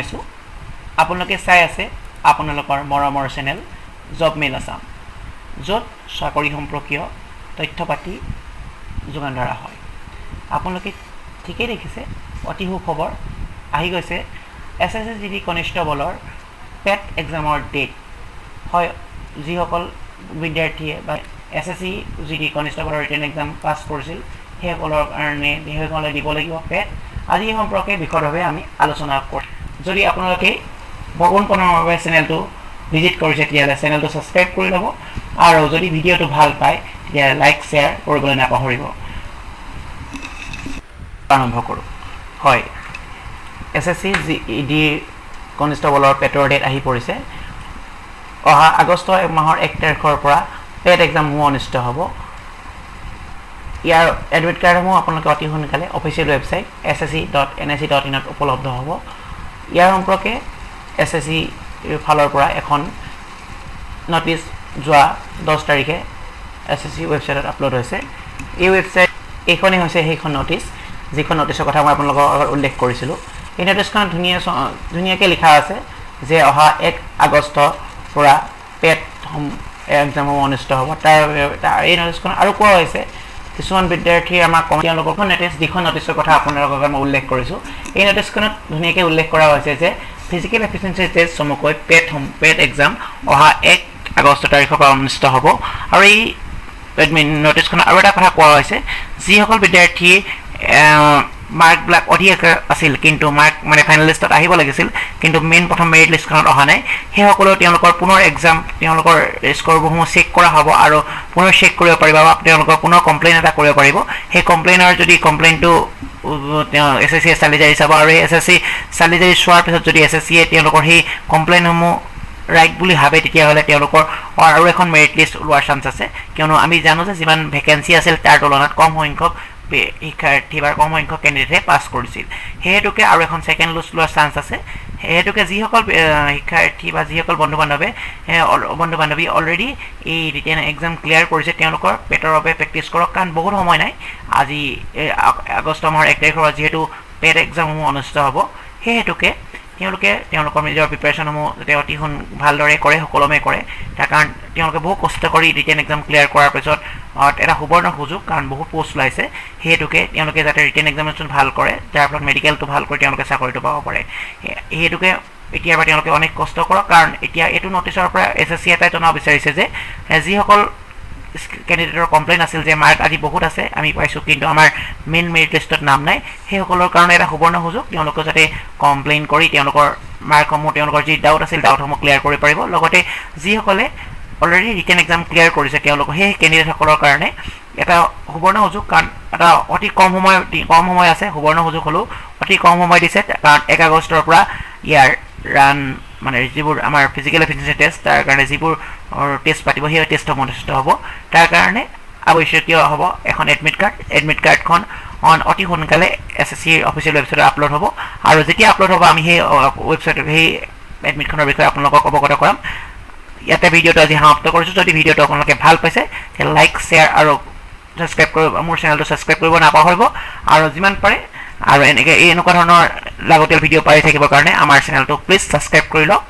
জনাইছোঁ। আপোনালোকে চাই আছে আপোনালোকৰ মৰমৰ চেনেল জব মেইল আছাম, য'ত চাকৰি সম্পৰ্কীয় তথ্য পাতি যোগান ধৰা হয়। আপোনালোকে ঠিকেই দেখিছে, অতি সুখবৰ আহি গৈছে এছএছচি জিডি কনিষ্টবলৰ পেট এক্সামৰ ডেট। হয়, যিসকল বিদ্যাৰ্থীয়ে বা এছএছচি জিডি কনিষ্টবলৰ ৰিটেন এক্সাম পাছ কৰিছিল, সেইসকলৰ কাৰণে, সেইসকলে দিব লাগিব পেট। আজি এই সম্পৰ্কে বিশদভাৱে আমি আলোচনা কৰিম। যদি আপোনালোকে পোনপ্ৰথমৰ বাবে চেনেলটো ভিজিট কৰিছে, তেতিয়াহ'লে চেনেলটো ছাবস্ক্ৰাইব কৰি ল'ব আৰু যদি ভিডিঅ'টো ভাল পায়, তেতিয়াহ'লে লাইক, শ্বেয়াৰ কৰিবলৈ নাপাহৰিব। আৰম্ভ কৰোঁ। হয়, এছএছচি জিডি কনিষ্টবলৰ পেটৰ ডেট আহি পৰিছে। অহা আগষ্ট মাহৰ 1 তাৰিখৰ পৰা পেট এক্সামসমূহ অনুষ্ঠিত হ'ব। ইয়াৰ এডমিট কাৰ্ডসমূহ আপোনালোকে অতি সোনকালে অফিচিয়েল ৱেবছাইট ssc.nic.inত উপলব্ধ হ'ব। ইয়াৰ সম্পৰ্কে এছএছচিৰ ফালৰ পৰা এখন নটিচ যোৱা 10 তাৰিখে এছএছচি ৱেবছাইটত আপলোড হৈছে। এই ৱেবছাইট এইখনেই হৈছে সেইখন নটিচ, যিখন নটিচৰ কথা মই আপোনালোকৰ আগত উল্লেখ কৰিছিলোঁ। এই নটিচখনত ধুনীয়াকৈ লিখা আছে যে অহা 1 আগষ্টৰ পৰা পেট এক্সামসমূহ অনুষ্ঠিত হ'ব। তাৰ এই নটিচখনত আৰু কোৱা হৈছে, কিছুমান বিদ্যাৰ্থীয়ে আমাক তেওঁলোকৰ নটিচ, যিখন নটিচৰ কথা আপোনালোকৰ আগত মই উল্লেখ কৰিছোঁ, এই নটিচখনত ধুনীয়াকৈ উল্লেখ কৰা হৈছে যে ফিজিকেল এফিচিয়েঞ্চি টেষ্ট, চমুকৈ পেট এক্সাম অহা 1 আগষ্ট তাৰিখৰ পৰা অনুষ্ঠিত হ'ব। আৰু এই নটিচখনত আৰু এটা কথা কোৱা হৈছে, যিসকল বিদ্যাৰ্থীয়ে মাৰ্কবিলাক অধিক আছিল, কিন্তু মাৰ্ক মানে ফাইনেল লিষ্টত আহিব লাগিছিল, কিন্তু মেইন প্ৰথম মেৰিট লিষ্টখনত অহা নাই, সেইসকলেও তেওঁলোকৰ পুনৰ এক্সাম, তেওঁলোকৰ স্ক'ৰসমূহ চেক কৰা হ'ব আৰু পুনৰ চেক কৰিব পাৰিব বা তেওঁলোকৰ পুনৰ কমপ্লেইন এটা কৰিব পাৰিব। সেই কমপ্লেইনৰ যদি কমপ্লেইনটো তেওঁ এছএছচিয়ে চালি জাৰি চাব আৰু সেই এছএছচি চালি জাৰি চোৱাৰ পিছত যদি এছএছচিয়ে তেওঁলোকৰ সেই কমপ্লেইনসমূহ ৰাইট বুলি ভাবে, তেতিয়াহ'লে তেওঁলোকৰ আৰু এখন মেৰিট লিষ্ট ওলোৱাৰ চান্স আছে। কিয়নো আমি জানো যে যিমান ভেকেঞ্চি আছিল, তাৰ তুলনাত কম সংখ্যক শিক্ষাৰ্থী বা কম সংখ্যক কেণ্ডিডেটে পাছ কৰিছিল। সেই হেতুকে আৰু এখন ছেকেণ্ড লিষ্ট লোৱাৰ চান্স আছে। সেই হেতুকে যিসকল শিক্ষাৰ্থী বা যিসকল বন্ধু বান্ধৱী অলৰেডি এই ৰিটেন এক্সাম ক্লিয়াৰ কৰিছে, তেওঁলোকৰ পেটৰ বাবে প্ৰেক্টিছ কৰক, কাৰণ বহুত সময় নাই। আজি আগষ্ট মাহৰ 1 তাৰিখৰ পৰা যিহেতু পেট এক্সামসমূহ অনুষ্ঠিত হ'ব, সেই হেতুকে তেওঁলোকে তেওঁলোকৰ নিজৰ প্ৰিপেৰেশ্যনসমূহ যাতে অতি ভালদৰে কৰে, সুকলমে কৰে। তাৰ কাৰণ তেওঁলোকে বহু কষ্ট কৰি ৰিটেন এক্সাম ক্লিয়াৰ কৰাৰ পিছত এটা সুবৰ্ণ সুযোগ, কাৰণ বহুত পষ্ট ওলাইছে। সেই হেতুকে তেওঁলোকে যাতে ৰিটেন এক্সামিনেশ্যন ভাল কৰে, যাৰ ফলত মেডিকেলটো ভাল কৰি তেওঁলোকে চাকৰিটো পাব পাৰে। সেই হেতুকে এতিয়াৰ পৰা তেওঁলোকে অনেক কষ্ট কৰক, কাৰণ এতিয়া এইটো নটিচৰ পৰা এছএছচি এটাই জনাব বিচাৰিছে যে যিসকল কেণ্ডিডেটৰ কমপ্লেইন আছিল যে মাৰ্ক আজি বহুত আছে, আমি পাইছোঁ, কিন্তু আমাৰ মেইন মেৰিট লিষ্টত নাম নাই, সেইসকলৰ কাৰণে এটা সুবৰ্ণ সুযোগ। তেওঁলোকে যাতে কমপ্লেইন কৰি তেওঁলোকৰ মাৰ্কসমূহ, তেওঁলোকৰ যি ডাউট আছিল, ডাউটসমূহ ক্লিয়াৰ কৰিব পাৰিব। লগতে যিসকলে অলৰেডি ৰিটেন এক্সাম ক্লিয়াৰ কৰিছে, তেওঁলোকৰ সেই কেণ্ডিডেটসকলৰ কাৰণে এটা সুবৰ্ণ সুযোগ, কাৰণ এটা অতি কম সময় আছে। সুবৰ্ণ সুযোগ হ'লেও অতি কম সময় দিছে, কাৰণ 1 আগষ্টৰ পৰা ইয়াৰ ৰান মানে যিবোৰ আমাৰ ফিজিকেল এফিচিয়েঞ্চি টেষ্ট, তাৰ কাৰণে যিবোৰ টেষ্ট পাতিব, সেই টেষ্টসমূহ অনুষ্ঠিত হ'ব। তাৰ কাৰণে আৱশ্যকীয় হ'ব এখন এডমিট কাৰ্ড। এডমিট কাৰ্ডখন অতি সোনকালে এছএছচিৰ অফিচিয়েল ৱেবছাইটত আপলোড হ'ব আৰু যেতিয়া আপলোড হ'ব, আমি সেই ৱেবছাইটত সেই এডমিটখনৰ বিষয়ে আপোনালোকক অৱগত কৰাম। ইয়াতে ভিডিঅ'টো আজি সমাপ্ত কৰিছোঁ। যদি ভিডিঅ'টো আপোনালোকে ভাল পাইছে, তেতিয়া লাইক, শ্বেয়াৰ আৰু ছাবস্ক্ৰাইব কৰিব, মোৰ চেনেলটো ছাবস্ক্ৰাইব কৰিব নাপাহৰিব। আৰু যিমান পাৰে আৰু এনেকৈ এনেকুৱা ধৰণৰ লাগতিয়াল ভিডিঅ' পাই থাকিবৰ কাৰণে আমাৰ চেনেলটো প্লিজ ছাবস্ক্ৰাইব কৰি লওক।